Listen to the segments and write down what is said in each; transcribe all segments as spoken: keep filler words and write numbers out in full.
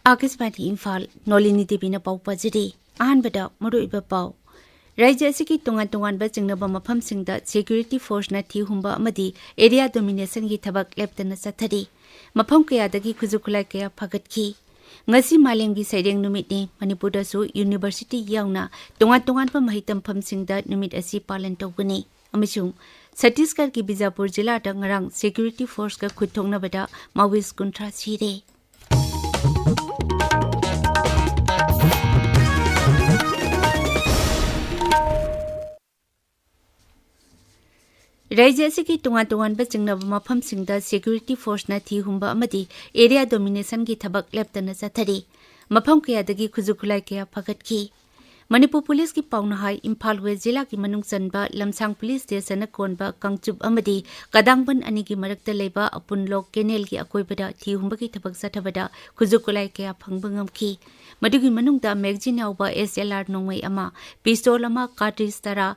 ꯑꯥꯀꯥꯁꯕꯥꯅꯤ ꯏꯝꯐꯥꯜ, ꯅꯣꯂꯤꯅꯤ ꯗꯦꯕꯤꯅ ꯄꯥꯎ ꯄꯥꯖꯔꯤ꯫ ꯑꯍꯥꯟꯕꯗ ꯃꯔꯨꯑꯣꯏꯕ ꯄꯥꯎ꯫ ꯔꯥꯖ꯭ꯌ ꯑꯁꯤꯒꯤ ꯇꯣꯉꯥꯟ ꯇꯣꯉꯥꯟꯕ ꯆꯤꯡꯅꯕ ꯃꯐꯝꯁꯤꯡꯗ security forceꯅ ꯊꯤ ꯍꯨꯝꯕ ꯑꯃꯗꯤ area dominationꯒꯤ ꯊꯕꯛ ꯂꯦꯞꯇꯅ ꯆꯠꯊꯔꯤ꯫ ꯃꯐꯝ ꯀꯌꯥꯗꯒꯤ ꯈꯨꯠꯁꯨ ꯈꯨꯠꯂꯥꯏ ꯀꯌꯥ ꯐꯥꯒꯠꯈꯤ꯫ ꯉꯁꯤ ꯃꯥꯂꯦꯝꯒꯤ ꯁꯩꯔꯦꯡ ꯅꯨꯃꯤꯠꯅꯤ꯫ ꯃꯅꯤꯄꯨꯔꯗꯁꯨ university ꯌꯥꯎꯅ ꯇꯣꯉꯥꯟ ꯇꯣꯉꯥꯟꯕ ꯃꯍꯩ ꯇꯝꯐꯝꯁꯤꯡꯗ ꯅꯨꯃꯤꯠ ꯑꯁꯤ ꯄꯥꯂꯟ ꯇꯧꯒꯅꯤ꯫ ꯑꯃꯁꯨꯡ ꯆꯇꯤꯁꯒꯔꯒꯤ ꯕꯤꯖꯥꯄꯨꯔ ꯖꯤꯂꯥꯗ ꯉꯔꯥꯡ security forceꯀ ꯈꯨꯠ ꯊꯣꯛꯅꯕꯗ Maoist ꯀꯨꯟꯊ꯭ꯔꯥ ꯁꯤꯔꯦ꯫ ꯔꯥꯖ꯭ꯌ ꯑꯁꯤꯒꯤ ꯇꯣꯉꯥꯟ ꯇꯣꯉꯥꯟꯕ ꯆꯤꯡꯅꯕ ꯃꯐꯝꯁꯤꯡꯗ security forceꯅ ꯊꯤ ꯍꯨꯝꯕ ꯑꯃꯗꯤ area dominationꯒꯤ ꯊꯕꯛ ꯂꯦꯞꯇꯅ ꯆꯠꯊꯔꯤ꯫ ꯃꯐꯝ ꯀꯌꯥꯗꯒꯤ ꯈꯨꯠꯁꯨ ꯈꯨꯠꯂꯥꯏ ꯀꯌꯥ ꯐꯥꯒꯠꯈꯤ꯫ ꯃꯅꯤꯄꯨꯔ ꯄꯨꯂꯤꯁꯀꯤ ꯄꯥꯎꯅ ꯍꯥꯏ, ꯏꯝꯐꯥꯜ ꯋꯦꯁ ꯖꯤꯂꯥꯒꯤ ꯃꯅꯨꯡ ꯆꯟꯕ ꯂꯝꯁꯥꯡ ꯄꯨꯂꯤꯁ ꯁ꯭ꯇꯦꯁꯟꯅ ꯀꯣꯟꯕ ꯀꯥꯡꯆꯨꯞ ꯑꯃꯗꯤ ꯀꯗꯥꯡꯕꯟ ꯑꯅꯤꯒꯤ ꯃꯔꯛꯇ ꯂꯩꯕ ꯑꯄꯨꯟꯂꯣꯛ ꯀꯦꯅꯦꯜꯒꯤ ꯑꯀꯣꯏꯕꯗ ꯊꯤ ꯍꯨꯝꯕꯒꯤ ꯊꯕꯛ ꯆꯠꯊꯕꯗ ꯈꯨꯠꯁꯨ ꯈꯨꯠꯂꯥꯏ ꯀꯌꯥ ꯐꯪꯕ ꯉꯝꯈꯤ꯫ ꯃꯗꯨꯒꯤ ꯃꯅꯨꯡꯗ magazine ꯌꯥꯎꯕ S L R ꯅꯣꯡꯃꯩ ꯑꯃ, pistol ꯑꯃ, cartridge ꯇꯔꯥ,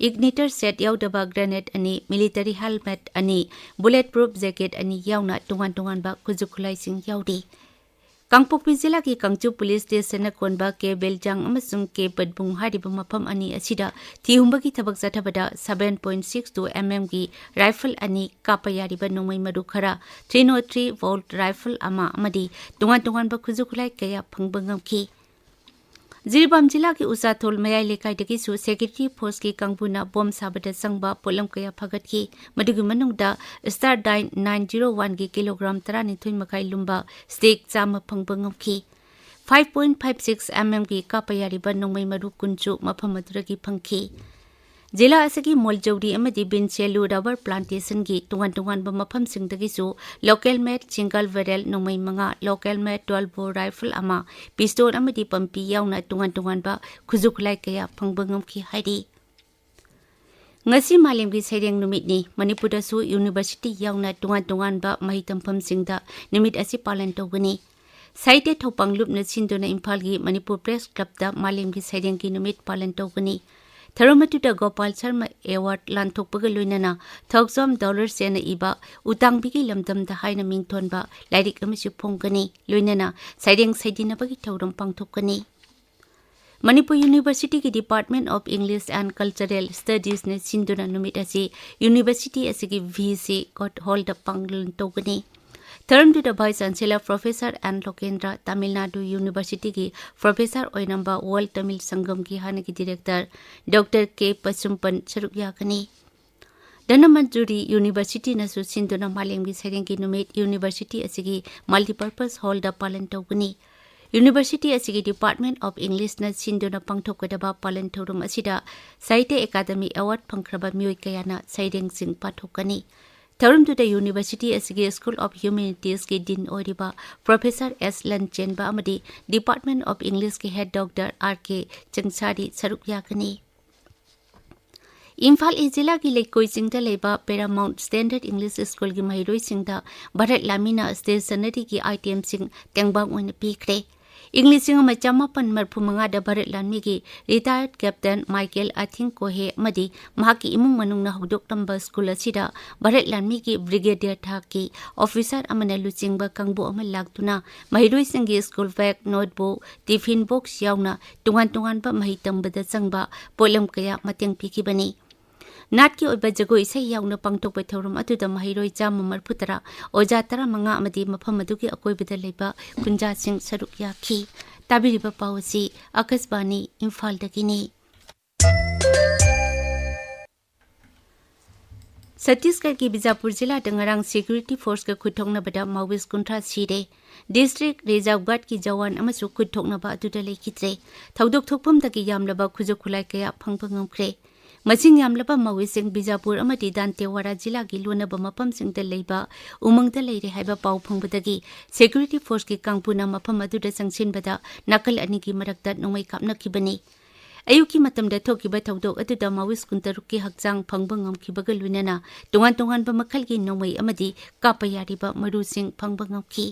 igniter set ꯌꯥꯎꯗꯕ grenade ꯑꯅꯤ, military helmet ꯑꯅꯤ, bullet proof jacket ꯑꯅꯤ ꯌꯥꯎꯅ ꯇꯣꯉꯥꯟ ꯇꯣꯉꯥꯟꯕ ꯈꯨꯠꯁꯨ ꯈꯨꯠꯂꯥꯏꯁꯤꯡ ꯌꯥꯎꯔꯤ꯫ ꯀꯥꯡꯄꯣꯛꯄꯤ ꯖꯤꯂꯥꯒꯤ ꯀꯥꯡꯆꯨꯞ ꯄꯨꯂꯤꯁ ꯁ꯭ꯇꯦꯁꯟꯅ ꯀꯣꯟꯕ ꯀꯦ ꯕꯦꯜꯖꯥꯡ ꯑꯃꯁꯨꯡ ꯀꯦ ꯕꯠꯕꯨꯡ ꯍꯥꯏꯔꯤꯕ ꯃꯐꯝ ꯑꯅꯤ ꯑꯁꯤꯗ ꯊꯤ ꯍꯨꯝꯕꯒꯤ ꯊꯕꯛ ꯆꯠꯊꯕꯗ seven point six two MMꯒꯤ rifle ꯑꯅꯤ, ꯀꯥꯞꯄ ꯌꯥꯔꯤꯕ ꯅꯣꯡꯃꯩ ꯃꯔꯨ ꯈꯔ, three nought three volt rifle ꯑꯃ ꯑꯃꯗꯤ ꯇꯣꯉꯥꯟ ꯇꯣꯉꯥꯟꯕ ꯈꯨꯠꯁꯨ ꯈꯨꯠꯂꯥꯏ ꯀꯌꯥ ꯐꯪꯕ ꯉꯝꯈꯤ꯫ ꯖꯤꯔꯤꯕꯥꯝ ꯖꯤꯂꯥꯒꯤ ꯎꯆꯥꯊꯣꯜ ꯃꯌꯥꯏ ꯂꯩꯀꯥꯏꯗꯒꯤꯁꯨ security forceꯀꯤ ꯀꯥꯡꯕꯨꯅ ꯕꯣꯝ ꯁꯥꯕꯗ ꯆꯪꯕ ꯄꯣꯠꯂꯝ ꯀꯌꯥ ꯐꯥꯒꯠꯈꯤ꯫ ꯃꯗꯨꯒꯤ ꯃꯅꯨꯡꯗ Star Dine nine zero oneꯒꯤ ꯀꯤꯂꯣꯒ꯭ꯔꯥꯝ ꯇꯔꯥꯅꯤꯊꯣꯏ ꯃꯈꯥꯏ ꯂꯨꯝꯕ stick ꯆꯥꯝꯃ ꯐꯪꯕ ꯉꯝꯈꯤ꯫ Five point five six MMꯒꯤ ꯀꯥꯞꯄ ꯌꯥꯔꯤꯕ ꯅꯣꯡꯃꯩ ꯃꯔꯨ ꯀꯨꯟꯁꯨ ꯃꯐꯝ ꯑꯗꯨꯗꯒꯤ ꯐꯪꯈꯤ꯫ ꯖꯤꯂꯥ ꯑꯁꯤꯒꯤ ꯃꯣꯜꯖꯧꯔꯤ ꯑꯃꯗꯤ ꯕꯤꯟꯁꯦꯂꯨ rubber plantationꯒꯤ ꯇꯣꯉꯥꯟ ꯇꯣꯉꯥꯟꯕ ꯃꯐꯝꯁꯤꯡꯗꯒꯤꯁꯨ local made single barrel ꯅꯣꯡꯃꯩ ꯃꯉꯥ, local made twelve bore rifle ꯑꯃ, pistol ꯑꯃꯗꯤ ꯄꯝꯄꯤ ꯌꯥꯎꯅ ꯇꯣꯉꯥꯟ ꯇꯣꯉꯥꯟꯕ ꯈꯨꯠꯁꯨ ꯈꯨꯠꯂꯥꯏ ꯀꯌꯥ ꯐꯪꯕ ꯉꯝꯈꯤ ꯍꯥꯏꯔꯤ꯫ ꯉꯁꯤ ꯃꯥꯂꯦꯝꯒꯤ ꯁꯩꯔꯦꯡ ꯅꯨꯃꯤꯠꯅꯤ꯫ ꯃꯅꯤꯄꯨꯔꯗꯁꯨ university ꯌꯥꯎꯅ ꯇꯣꯉꯥꯟ ꯇꯣꯉꯥꯟꯕ ꯃꯍꯩ ꯇꯝꯐꯝꯁꯤꯡꯗ ꯅꯨꯃꯤꯠ ꯑꯁꯤ ꯄꯥꯂꯟ ꯇꯧꯒꯅꯤ꯫ ꯁꯥꯍꯤꯇ꯭ꯌ ꯊꯧꯄꯥꯡ ꯂꯨꯞꯅ ꯁꯤꯟꯗꯨꯅ ꯏꯝꯐꯥꯜꯒꯤ ꯃꯅꯤꯄꯨꯔ Press Clubꯇ ꯃꯥꯂꯦꯝꯒꯤ ꯁꯩꯔꯦꯡꯒꯤ ꯅꯨꯃꯤꯠ ꯄꯥꯂꯟ ꯇꯧꯒꯅꯤ꯫ ꯊꯧꯔꯝ ꯑꯗꯨꯗ ꯒꯣꯄꯥꯜ ꯁꯔꯃ ꯑꯦꯋꯥꯔꯗ ꯂꯥꯟꯊꯣꯛꯄꯒ ꯂꯣꯏꯅꯅ ꯊꯧꯖꯣꯝ ꯗꯣꯂꯔꯁꯦꯅ ꯏꯕ ꯎꯇꯥꯡꯕꯤꯒꯤ ꯂꯝꯗꯝꯗ ꯍꯥꯏꯅ ꯃꯤꯡꯊꯣꯟꯕ ꯂꯥꯏꯔꯤꯛ ꯑꯃꯁꯨ ꯐꯣꯡꯒꯅꯤ꯫ ꯂꯣꯏꯅꯅ ꯁꯩꯔꯦꯡ ꯁꯩꯗꯤꯟꯅꯕꯒꯤ ꯊꯧꯔꯝ ꯄꯥꯡꯊꯣꯛꯀꯅꯤ꯫ ꯃꯅꯤꯄꯨꯔ ꯌꯨꯅꯤꯚꯔꯁꯤꯇꯤꯒꯤ Department of English and Cultural Studiesꯅ ꯁꯤꯟꯗꯨꯅ ꯅꯨꯃꯤꯠ ꯑꯁꯤ ꯌꯨꯅꯤꯚꯔꯁꯤꯇꯤ ꯑꯁꯤꯒꯤ ꯚꯤ ꯁꯤ ꯀꯣꯔꯠ ꯍꯣꯜꯗ ꯄꯥꯡꯂꯦꯟ ꯇꯧꯒꯅꯤ꯫ ꯊꯧꯔꯝꯗꯨꯗ Vice Chancellor Professor N Lokendra, Tamil Nadu ꯌꯨꯅꯤꯚꯔꯁꯤꯇꯤꯒꯤ ꯄ꯭ꯔꯣꯐꯦꯁꯔ ꯑꯣꯏꯔꯝꯕ ꯋꯥꯔꯜ ꯇꯥꯃꯤꯜ ꯁꯪꯒꯝꯒꯤ ꯍꯥꯟꯅꯒꯤ ꯗꯤꯔꯦꯛꯇꯔ ꯗꯣꯛꯇꯔ ꯀꯦ ꯄꯁꯨꯝꯄꯟ ꯁꯔꯨꯛ ꯌꯥꯒꯅꯤ꯫ ꯙꯅꯃꯟꯖꯨꯔꯤ ꯌꯨꯅꯤꯚꯔꯁꯤꯇꯤꯅꯁꯨ ꯁꯤꯟꯗꯨꯅ ꯃꯥꯂꯦꯝꯒꯤ ꯁꯩꯔꯦꯡꯒꯤ ꯅꯨꯃꯤꯠ ꯌꯨꯅꯤꯚꯔꯁꯤꯇꯤ ꯑꯁꯤꯒꯤ ꯃꯜꯇꯤꯄꯔꯄꯁ ꯍꯣꯜꯗ ꯄꯥꯂꯟ ꯇꯧꯒꯅꯤ꯫ ꯌꯨꯅꯤꯚꯔꯁꯤꯇꯤ ꯑꯁꯤꯒꯤ Department of Englishꯅ ꯁꯤꯟꯗꯨꯅ ꯄꯥꯡꯊꯣꯛꯀꯗꯕ ꯄꯥꯂꯟ ꯊꯧꯔꯝ ꯑꯁꯤꯗ ꯁꯥꯍꯤꯇ꯭ꯌ ꯑꯦꯀꯥꯗꯃꯤ ꯑꯦꯋꯥꯔꯗ ꯐꯪꯈ꯭ꯔꯕ ꯃꯤꯑꯣꯏ ꯀꯌꯥꯅ ꯁꯩꯔꯦꯡꯁꯤꯡ ꯄꯥꯊꯣꯛꯀꯅꯤ꯫ ꯊꯧꯔꯝꯗꯨꯗ ꯌꯨꯅꯤꯚꯔꯁꯤꯇꯤ ꯑꯁꯤꯒꯤ School of Humanities ꯀꯤ ꯗꯤꯟ ꯑꯣꯏꯔꯤꯕ ꯄ꯭ꯔꯣꯐꯦꯁꯔ ꯑꯦꯁ ꯂꯟꯆꯦꯟꯕ ꯑꯃꯗꯤ Department of English ꯀꯤ ꯍꯦꯗ ꯗꯣꯛꯇꯔ ꯑꯥꯔ ꯀꯦ ꯆꯪꯁꯥꯔꯤ ꯁꯔꯨꯛ ꯌꯥꯒꯅꯤ꯫ ꯏꯝꯐꯥꯜ ꯏꯁ ꯖꯤꯂꯥꯒꯤ ꯂꯩꯀꯣꯏ ꯆꯤꯡꯗ ꯂꯩꯕ Paramount Standard English Schoolꯒꯤ ꯃꯍꯩꯔꯣꯏꯁꯤꯡꯗ ꯚꯥꯔꯠ ꯂꯥꯟꯃꯤꯅ stationeryꯒꯤ itemꯁꯤꯡ ꯇꯦꯡꯕꯥꯡ ꯑꯣꯏꯅ ꯄꯤꯈ꯭ꯔꯦ꯫ ꯏꯪ ꯂꯤꯁꯤꯡ ꯑꯃ ꯆꯃꯥꯄꯟ ꯃꯔꯤꯐꯨ ꯃꯉꯥꯗ ꯚꯥꯔꯠ ꯂꯥꯟꯃꯤꯒꯤ retired Captain Michael Athing Kohe ꯑꯃꯗꯤ ꯃꯍꯥꯛꯀꯤ ꯏꯃꯨꯡ ꯃꯅꯨꯡꯅ ꯍꯧꯗꯣꯛꯂꯝꯕ ꯁ꯭ꯀꯨꯜ ꯑꯁꯤꯗ ꯚꯥꯔꯠ ꯂꯥꯟꯃꯤꯒꯤ brigadier ꯊꯥꯛꯀꯤ officer ꯑꯃꯅ ꯂꯨꯆꯤꯡꯕ ꯀꯥꯡꯕꯨ ꯑꯃ ꯂꯥꯛꯇꯨꯅ ꯃꯍꯩꯔꯣꯏꯁꯤꯡꯒꯤ school bag, notebook, tiffin box ꯌꯥꯎꯅ ꯇꯣꯉꯥꯟ ꯇꯣꯉꯥꯟꯕ ꯃꯍꯩ ꯇꯝꯕꯗ ꯆꯪꯕ ꯄꯣꯠꯂꯝ ꯀꯌꯥ ꯃꯇꯦꯡ ꯄꯤꯈꯤꯕꯅꯤ꯫ ꯅꯥꯠꯀꯤ ꯑꯣꯏꯕ ꯖꯒꯣꯏ ꯏꯁꯩ ꯌꯥꯎꯅ ꯄꯥꯡꯊꯣꯛꯄ ꯊꯧꯔꯝ ꯑꯗꯨꯗ ꯃꯍꯩꯔꯣꯏ ꯆꯥꯝꯃ ꯃꯔꯤꯐꯨ ꯇꯔꯥ, ꯑꯣꯖꯥ ꯇꯔꯥꯃꯉꯥ ꯑꯃꯗꯤ ꯃꯐꯝ ꯑꯗꯨꯒꯤ ꯑꯀꯣꯏꯕꯗ ꯂꯩꯕ ꯈꯨꯟꯖꯥꯁꯤꯡ ꯁꯔꯨꯛ ꯌꯥꯈꯤ꯫ ꯇꯥꯕꯤꯔꯤꯕ ꯄꯥꯎ ꯑꯁꯤ ꯑꯀꯥꯁꯕꯥꯅꯤ ꯏꯝꯐꯥꯜꯗꯒꯤꯅꯤ꯫ ꯁꯠꯇꯤꯁꯒꯔꯒꯤ ꯕꯤꯖꯥꯄꯨꯔ ꯖꯤꯂꯥꯗ ꯉꯔꯥꯡ security forceꯀ ꯈꯨꯠꯊꯣꯛꯅꯕꯗ Maoist ꯀꯨꯟꯊ꯭ꯔꯥ ꯁꯤꯔꯦ꯫ District Reserve Guardꯀꯤ ꯖꯋꯥꯟ ꯑꯃꯁꯨ ꯈꯨꯠꯊꯣꯛꯅꯕ ꯑꯗꯨꯗ ꯂꯩꯈꯤꯗ꯭ꯔꯦ꯫ ꯊꯧꯗꯣꯛ ꯊꯣꯛꯐꯝꯗꯒꯤ ꯌꯥꯝꯂꯕ ꯈꯨꯠꯁꯨ ꯈꯨꯠꯂꯥꯏ ꯀꯌꯥ ꯐꯪꯕ ꯉꯝꯈ꯭ꯔꯦ꯫ ꯃꯁꯤꯡ ꯌꯥꯝꯂꯕ Maoistꯁꯤꯡ ꯕꯤꯖꯥꯄꯨꯔ ꯑꯃꯗꯤ ꯗꯥꯟꯇꯦꯋꯥꯔꯥ ꯖꯤꯂꯥꯒꯤ ꯂꯣꯟꯅꯕ ꯃꯐꯝꯁꯤꯡꯗ ꯂꯩꯕ ꯎꯃꯪꯗ ꯂꯩꯔꯦ ꯍꯥꯏꯕ ꯄꯥꯎ ꯐꯪꯕꯗꯒꯤ security forceꯀꯤ ꯀꯥꯡꯕꯨꯅ ꯃꯐꯝ ꯑꯗꯨꯗ ꯆꯪꯁꯤꯟꯕꯗ ꯅꯥꯀꯜ ꯑꯅꯤꯒꯤ ꯃꯔꯛꯇ ꯅꯣꯡꯃꯩ ꯀꯥꯞꯅꯈꯤꯕꯅꯤ꯫ ꯑꯌꯨꯛꯀꯤ ꯃꯇꯝꯗ ꯊꯣꯛꯈꯤꯕ ꯊꯧꯗꯣꯛ ꯑꯗꯨꯗ Maoist ꯀꯨꯟꯇꯔꯨꯛꯀꯤ ꯍꯛꯆꯥꯡ ꯐꯪꯕ ꯉꯝꯈꯤꯕꯒ ꯂꯣꯏꯅꯅ ꯇꯣꯉꯥꯟ ꯇꯣꯉꯥꯟꯕ ꯃꯈꯜꯒꯤ ꯅꯣꯡꯃꯩ ꯑꯃꯗꯤ ꯀꯥꯞꯄ ꯌꯥꯔꯤꯕ ꯃꯔꯨꯁꯤꯡ ꯐꯪꯕ ꯉꯝꯈꯤ꯫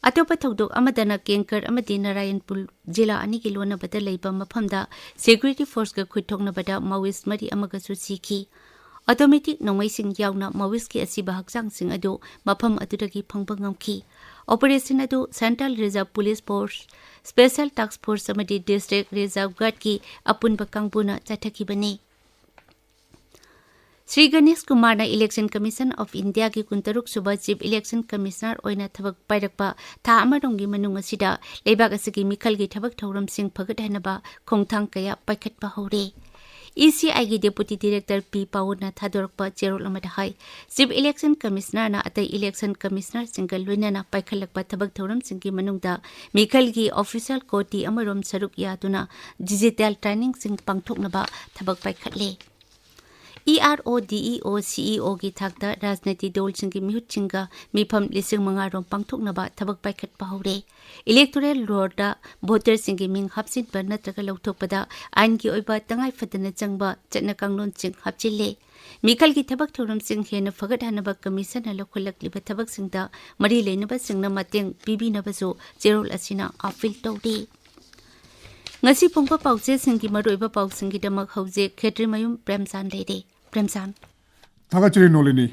ꯑꯇꯣꯞꯄ ꯊꯧꯗꯣꯛ ꯑꯃꯗꯅ ꯀꯦꯡꯀꯔ ꯑꯃꯗꯤ ꯅꯥꯔꯥꯌꯟꯄꯨꯔ ꯖꯤꯂꯥ ꯑꯅꯤꯒꯤ ꯂꯣꯟꯅꯕꯗ ꯂꯩꯕ ꯃꯐꯝꯗ security forceꯀ ꯈꯨꯠꯊꯣꯛꯅꯕꯗ Maoist ꯃꯔꯤ ꯑꯃꯒꯁꯨ ꯁꯤꯈꯤ꯫ Automatic ꯅꯣꯡꯃꯩꯁꯤꯡ ꯌꯥꯎꯅ Maoistꯀꯤ ꯑꯁꯤꯕ ꯍꯛꯆꯥꯡꯁꯤꯡ ꯑꯗꯨ ꯃꯐꯝ ꯑꯗꯨꯗꯒꯤ ꯐꯪꯕ ꯉꯝꯈꯤ꯫ Operation ꯑꯗꯨ Central Reserve Police Force, Special Task Force ꯑꯃꯗꯤ District Reserve Guardꯀꯤ ꯑꯄꯨꯟꯕ ꯀꯥꯡꯕꯨꯅ ꯆꯠꯊꯈꯤꯕꯅꯤ꯫ ꯁ꯭ꯔꯤ ꯒꯅꯦꯁ ꯀꯨꯃꯥꯔꯅ Election Commission of Indiaꯒꯤ ꯀꯨꯟꯇꯔꯨꯛ ꯁꯨꯕ Chief Election Commissioner ꯑꯣꯏꯅ ꯊꯕꯛ ꯄꯥꯏꯔꯛꯄ ꯊꯥ ꯑꯃꯔꯣꯝꯒꯤ ꯃꯅꯨꯡ ꯑꯁꯤꯗ ꯂꯩꯕꯥꯛ ꯑꯁꯤꯒꯤ ꯃꯤꯈꯜꯒꯤ ꯊꯕꯛ ꯊꯧꯔꯝꯁꯤꯡ ꯐꯒꯠꯍꯟꯅꯕ ꯈꯣꯡꯊꯥꯡ ꯀꯌꯥ ꯄꯥꯏꯈꯠꯄ ꯍꯧꯔꯦ꯫ ECIꯒꯤ Deputy Director ꯄꯤ ꯄꯥꯋꯟꯅ ꯊꯥꯗꯣꯔꯛꯄ ꯆꯦꯔꯣꯜ ꯑꯃꯗ ꯍꯥꯏ, Chief Election Commissionerꯅ ꯑꯇꯩ Election Commissionerꯁꯤꯡꯒ ꯂꯣꯏꯅꯅ ꯄꯥꯏꯈꯠꯂꯛꯄ ꯊꯕꯛ ꯊꯧꯔꯝꯁꯤꯡꯒꯤ ꯃꯅꯨꯡꯗ ꯃꯤꯈꯜꯒꯤ official ꯀꯣꯇꯤ ꯑꯃꯔꯣꯝ ꯁꯔꯨꯛ ꯌꯥꯗꯨꯅ digital trainingꯁꯤꯡ ꯄꯥꯡꯊꯣꯛꯅꯕ ꯊꯕꯛ ꯄꯥꯏꯈꯠꯂꯦ꯫ ERO, DEO, CEOꯒꯤ ꯊꯥꯛꯇ ꯔꯥꯖꯅꯤꯇꯤ ꯗꯜꯁꯤꯡꯒꯤ ꯃꯤꯍꯨꯠꯁꯤꯡꯒ ꯃꯤꯐꯝ ꯂꯤꯁꯤꯡ ꯃꯉꯥ ꯔꯣꯝ ꯄꯥꯡꯊꯣꯛꯅꯕ ꯊꯕꯛ ꯄꯥꯏꯈꯠꯄ ꯍꯧꯔꯦ꯫ Electoral rollꯗ voterꯁꯤꯡꯒꯤ ꯃꯤꯡ ꯍꯥꯞꯆꯤꯟꯕ ꯅꯠꯇ꯭ꯔꯒ ꯂꯧꯊꯣꯛꯄꯗ ꯑꯥꯏꯟꯒꯤ ꯑꯣꯏꯕ ꯇꯉꯥꯏ ꯐꯗꯅ ꯆꯪꯕ ꯆꯠꯅ ꯀꯥꯡꯂꯣꯟꯁꯤꯡ ꯍꯥꯞꯆꯤꯜꯂꯦ꯫ ꯃꯤꯈꯜꯒꯤ ꯊꯕꯛ ꯊꯧꯔꯝꯁꯤꯡ ꯍꯦꯟꯅ ꯐꯒꯠꯍꯟꯅꯕ Commissionꯅ ꯂꯧꯈꯠꯂꯛꯂꯤꯕ ꯊꯕꯛꯁꯤꯡꯗ ꯃꯔꯤ ꯂꯩꯅꯕꯁꯤꯡꯅ ꯃꯇꯦꯡ ꯄꯤꯕꯤꯅꯕꯁꯨ ꯆꯦꯔꯣꯜ ꯑꯁꯤꯅ appeal ꯇꯧꯔꯤ꯫ ꯉꯁꯤ ꯐꯣꯡꯕ ꯄꯥꯎꯆꯦꯁꯤꯡꯒꯤ ꯃꯔꯨꯑꯣꯏꯕ ꯄꯥꯎꯁꯤꯡꯒꯤꯗꯃꯛ ꯍꯧꯖꯤꯛ ꯈꯦꯇ꯭ꯔꯤꯃꯌꯨꯝ ꯄ꯭ꯔꯦꯝꯆꯥꯟ ꯂꯩꯔꯦ꯫ ꯄ꯭ꯔꯦꯝꯆꯥꯟ꯫ ꯊꯥꯒꯠꯆꯔꯤ ꯅꯣꯂꯤꯅꯤ꯫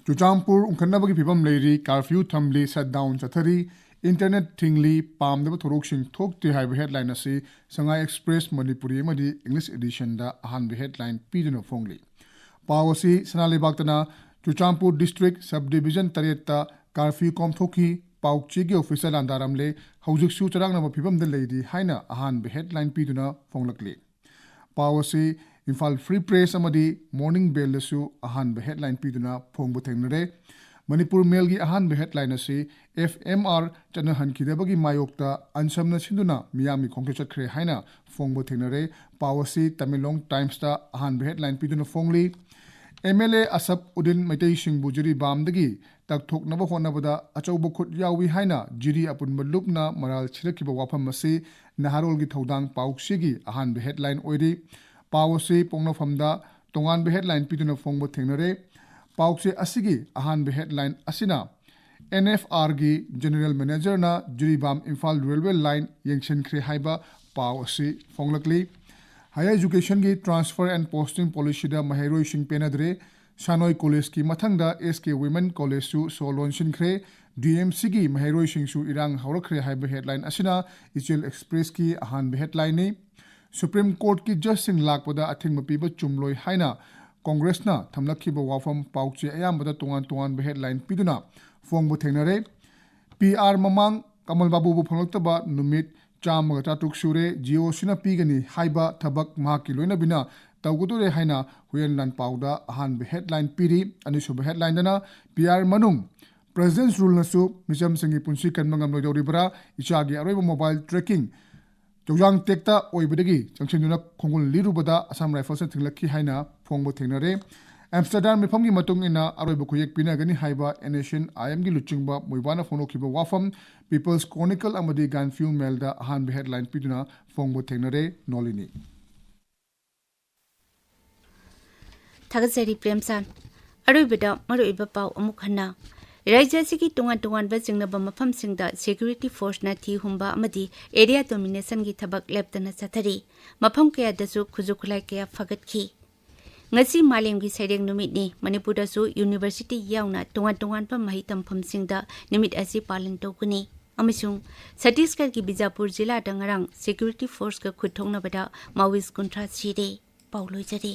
ꯆꯨꯔꯆꯥꯟꯄꯨꯔ ꯎꯪꯈꯠꯅꯕꯒꯤ ꯐꯤꯕꯝ ꯂꯩꯔꯤ, curfew ꯊꯝꯂꯤ, shutdown ꯆꯠꯊꯔꯤ, internet ꯊꯤꯡꯂꯤ, ꯄꯥꯝꯗꯕ ꯊꯧꯗꯣꯛꯁꯤꯡ ꯊꯣꯛꯇꯦ ꯍꯥꯏꯕ headline ꯑꯁꯤ Sangai Express ꯃꯅꯤꯄꯨꯔꯤ ꯑꯃꯗꯤ English editionꯗ ꯑꯍꯥꯟꯕ headline ꯄꯤꯗꯨꯅ ꯐꯣꯡꯂꯤ꯫ ꯄꯥꯎ ꯑꯁꯤ ꯁꯅꯥ ꯂꯩꯕꯥꯛꯇꯅ ꯆꯨꯔꯆꯥꯟꯄꯨꯔ district subdivision ꯇꯔꯦꯠꯇ curfew ꯀꯣꯝꯊꯣꯛꯈꯤ, ꯄꯥꯎꯆꯦꯒꯤ officer ꯂꯥꯟꯗꯥꯔꯝꯂꯦ, ꯍꯧꯖꯤꯛꯁꯨ ꯆꯔꯥꯡꯅꯕ ꯐꯤꯕꯝꯗ ꯂꯩꯔꯤ ꯍꯥꯏꯅ ꯑꯍꯥꯟꯕ headline ꯄꯤꯗꯨꯅ ꯐꯣꯡꯂꯛꯂꯤ꯫ ꯄꯥꯎ ꯑꯁꯤ ꯏꯝꯐꯥꯜ Free Press ꯑꯃꯗꯤ Morning Mailꯗꯁꯨ ꯑꯍꯥꯟꯕ headline ꯄꯤꯗꯨꯅ ꯐꯣꯡꯕ ꯊꯦꯡꯅꯔꯦ꯫ ꯃꯅꯤꯄꯨꯔ Mailꯒꯤ ꯑꯍꯥꯟꯕ headline ꯑꯁꯤ FMR ꯆꯠꯅꯍꯟꯈꯤꯗꯕꯒꯤ ꯃꯥꯌꯣꯛꯇ ꯑꯟꯁꯝꯅ ꯁꯤꯟꯗꯨꯅ ꯃꯤꯌꯥꯝꯒꯤ ꯈꯣꯡꯆꯠ ꯆꯠꯈ꯭ꯔꯦ ꯍꯥꯏꯅ ꯐꯣꯡꯕ ꯊꯦꯡꯅꯔꯦ꯫ ꯄꯥꯎ ꯑꯁꯤ ꯇꯃꯦꯡꯂꯣꯡ Timesꯇ ꯑꯍꯥꯟꯕ headline ꯄꯤꯗꯨꯅ ꯐꯣꯡꯂꯤ꯫ MLA ꯑꯁꯞ ꯎꯗꯤꯟ ꯃꯩꯇꯩꯁꯤꯡꯕꯨ ꯖꯤꯔꯤꯕꯥꯝꯗꯒꯤ ꯇꯛꯊꯣꯛꯅꯕ ꯍꯣꯠꯅꯕꯗ ꯑꯆꯧꯕ ꯈꯨꯠ ꯌꯥꯎꯏ ꯍꯥꯏꯅ ꯖꯤꯔꯤ ꯑꯄꯨꯟꯕ ꯂꯨꯞꯅ ꯃꯔꯥꯜ ꯁꯤꯔꯛꯈꯤꯕ ꯋꯥꯐꯝ ꯑꯁꯤ ꯅꯍꯥꯔꯣꯜꯒꯤ ꯊꯧꯗꯥꯡ ꯄꯥꯎꯆꯦꯒꯤ ꯑꯍꯥꯟꯕ headline ꯑꯣꯏꯔꯤ꯫ ꯄꯥꯎ ꯑꯁꯤ ꯄꯣꯛꯅꯐꯝꯗ ꯇꯣꯉꯥꯟꯕ headline ꯄꯤꯗꯨꯅ ꯐꯣꯡꯕ ꯊꯦꯡꯅꯔꯦ꯫ ꯄꯥꯎꯆꯦ ꯑꯁꯤꯒꯤ ꯑꯍꯥꯟꯕ headline ꯑꯁꯤꯅ ꯑꯦꯟ ꯑꯦꯐ ꯑꯥꯔꯒꯤ ꯖꯦꯅꯔꯦꯜ ꯃꯦꯅꯦꯖꯔꯅ ꯖꯤꯔꯤꯕꯥꯝ ꯏꯝꯐꯥꯜ ꯔꯦꯜꯋꯦ ꯂꯥꯏꯟ ꯌꯦꯡꯁꯤꯟꯈ꯭ꯔꯦ ꯍꯥꯏꯕ ꯄꯥꯎ ꯑꯁꯤ ꯐꯣꯡꯂꯛꯂꯤ꯫ Higher Educationꯒꯤ Transfer and Posting Policyꯗ ꯃꯍꯩꯔꯣꯏꯁꯤꯡ ꯄꯦꯟꯅꯗ꯭ꯔꯦ꯫ ꯁꯥꯅꯣꯏ ꯀꯣꯂꯦꯖꯀꯤ ꯃꯊꯪꯗ ꯑꯦꯁ ꯀꯦ ꯋꯤꯃꯦꯟ ꯀꯣꯂꯦꯖꯁꯨ ꯁꯣ ꯂꯣꯟꯁꯤꯟꯈ꯭ꯔꯦ꯫ ꯗꯤ ꯑꯦꯝ ꯁꯤꯒꯤ ꯃꯍꯩꯔꯣꯏꯁꯤꯡꯁꯨ ꯏꯔꯥꯡ ꯍꯧꯔꯛꯈ꯭ꯔꯦ ꯍꯥꯏꯕ ꯍꯦꯗꯂꯥꯏꯟ ꯑꯁꯤꯅ ꯏꯆꯦꯜ ꯑꯦꯛꯁꯄ꯭ꯔꯦꯁꯀꯤ ꯑꯍꯥꯟꯕ ꯍꯦꯗꯂꯥꯏꯟꯅꯤ꯫ ꯁꯨꯄ꯭ꯔꯤꯝ ꯀꯣꯔꯠꯀꯤ ꯖꯖꯁꯤꯡ ꯂꯥꯛꯄꯗ ꯑꯊꯤꯡꯕ ꯄꯤꯕ ꯆꯨꯝꯂꯣꯏ ꯍꯥꯏꯅ ꯀꯣꯡꯒ꯭ꯔꯦꯁꯅ ꯊꯝꯂꯛꯈꯤꯕ ꯋꯥꯐꯝ ꯄꯥꯎꯆꯦ ꯑꯌꯥꯝꯕꯗ ꯇꯣꯉꯥꯟ ꯇꯣꯉꯥꯟꯕ ꯍꯦꯗꯂꯥꯏꯟ ꯄꯤꯗꯨꯅ ꯐꯣꯡꯕ ꯊꯦꯡꯅꯔꯦ꯫ ꯄꯤ ꯑꯥꯔ ꯃꯃꯥꯡ ꯀꯃꯜ ꯕꯥꯕꯨꯕꯨ ꯐꯪꯂꯛꯇꯕ ꯅꯨꯃꯤꯠ ꯆꯥꯝꯃꯒ ꯇꯔꯥꯇꯔꯨꯛ ꯁꯨꯔꯦ꯫ ꯖꯤ ꯑꯣ ꯁꯤꯅ ꯄꯤꯒꯅꯤ ꯍꯥꯏꯕ ꯊꯕꯛ ꯃꯍꯥꯛꯀꯤ ꯂꯣꯏꯅꯕꯤꯅ ꯇꯧꯒꯗꯣꯔꯦ ꯍꯥꯏꯅ ꯍꯨꯌꯦꯟ ꯂꯥꯟꯄꯥꯎꯗ ꯑꯍꯥꯟꯕ ꯍꯦꯗꯂꯥꯏꯟ ꯄꯤꯔꯤ꯫ ꯑꯅꯤꯁꯨꯕ ꯍꯦꯗꯂꯥꯏꯟꯗꯅ ꯄꯤ ꯑꯥꯔ ꯃꯅꯨꯡ ꯄ꯭ꯔꯦꯁꯤꯗꯦꯟꯁ ꯔꯨꯜꯅꯁꯨ ꯃꯤꯆꯝꯁꯤꯡꯒꯤ ꯄꯨꯟꯁꯤ ꯀꯟꯕ ꯉꯝꯂꯣꯏꯗꯧꯔꯤꯕ꯭ꯔꯥ? ꯏꯆꯥꯒꯤ ꯑꯔꯣꯏꯕ ꯃꯣꯕꯥꯏꯜ ꯇ꯭ꯔꯦꯀꯤꯡ ꯆꯧꯖꯥꯡ ꯇꯦꯛꯇ ꯑꯣꯏꯕꯗꯒꯤ ꯆꯪꯁꯤꯟꯗꯨꯅ ꯈꯣꯡꯒꯨꯜ ꯂꯤꯔꯨꯕꯗ ꯑꯁꯥꯝ ꯔꯥꯏꯐꯜꯁꯅ ꯊꯤꯡꯂꯛꯈꯤ ꯍꯥꯏꯅ ꯐꯣꯡꯕ ꯊꯦꯡꯅꯔꯦ꯫ ꯑꯦꯝꯁꯇꯔꯗꯥꯝ ꯃꯤꯐꯝꯒꯤ ꯃꯇꯨꯡ ꯏꯟꯅ ꯑꯔꯣꯏꯕ ꯈꯨꯌꯦꯛ ꯄꯤꯅꯒꯅꯤ ꯍꯥꯏꯕ ꯑꯦꯟ ꯑꯦꯁ ꯑꯦꯟ ꯑꯥꯏ ꯑꯦꯝꯒꯤ ꯂꯨꯆꯤꯡꯕ ꯃꯨꯏꯕꯥꯅ ꯐꯣꯡꯗꯣꯛꯈꯤꯕ ꯋꯥꯐꯝ ꯄꯤꯄꯜꯁ ꯀ꯭ꯔꯣꯅꯤꯀꯜ ꯑꯃꯗꯤ ꯒꯥꯟꯐꯤꯜ ꯃꯦꯜꯗ ꯑꯍꯥꯟꯕ ꯍꯦꯗꯂꯥꯏꯟ ꯄꯤꯗꯨꯅ ꯐꯣꯡꯕ ꯊꯦꯡꯅꯔꯦ꯫ ꯅꯣꯂꯤꯅꯤ꯫ ꯊꯥꯒꯠꯆꯔꯤ ꯄ꯭ꯔꯦꯝꯆꯥꯟ꯫ ꯑꯔꯣꯏꯕꯗ ꯃꯔꯨꯑꯣꯏꯕ ꯄꯥꯎ ꯑꯃꯨꯛ ꯍꯟꯅ꯫ ꯔꯥꯖ꯭ꯌ ꯑꯁꯤꯒꯤ ꯇꯣꯉꯥꯟ ꯇꯣꯉꯥꯟꯕ ꯆꯤꯡꯅꯕ ꯃꯐꯝꯁꯤꯡꯗ ꯁꯦꯀ꯭ꯌꯨꯔꯤꯇꯤ ꯐꯣꯔꯁꯅ ꯊꯤ ꯍꯨꯝꯕ ꯑꯃꯗꯤ ꯑꯦꯔꯤꯌꯥ ꯗꯣꯃꯤꯅꯦꯁꯟꯒꯤ ꯊꯕꯛ ꯂꯦꯞꯇꯅ ꯆꯠꯊꯔꯤ꯫ ꯃꯐꯝ ꯀꯌꯥꯗꯁꯨ ꯈꯨꯠꯁꯨ ꯈꯨꯠꯂꯥꯏ ꯀꯌꯥ ꯐꯒꯠꯈꯤ꯫ ꯉꯁꯤ ꯃꯥꯂꯦꯝꯒꯤ ꯁꯩꯔꯦꯡ ꯅꯨꯃꯤꯠꯅꯤ꯫ ꯃꯅꯤꯄꯨꯔꯗꯁꯨ ꯌꯨꯅꯤꯚꯔꯁꯤꯇꯤ ꯌꯥꯎꯅ ꯇꯣꯉꯥꯟ ꯇꯣꯉꯥꯟꯕ ꯃꯍꯩ ꯇꯝꯐꯝꯁꯤꯡꯗ ꯅꯨꯃꯤꯠ ꯑꯁꯤ ꯄꯥꯂꯟ ꯇꯧꯒꯅꯤ꯫ ꯑꯃꯁꯨꯡ ꯁꯠꯇꯤꯁꯒꯔꯒꯤ ꯕꯤꯖꯥꯄꯨꯔ ꯖꯤꯂꯥꯗ ꯉꯔꯥꯡ ꯁꯦꯀ꯭ꯌꯨꯔꯤꯇꯤ ꯐꯣꯔꯁꯀ ꯈꯨꯠ ꯊꯣꯛꯅꯕꯗ ꯃꯥꯋꯤꯁ ꯀꯨꯟꯊ꯭ꯔꯥ ꯁꯤꯔꯦ꯫ ꯄꯥꯎ ꯂꯣꯏꯖꯔꯦ꯫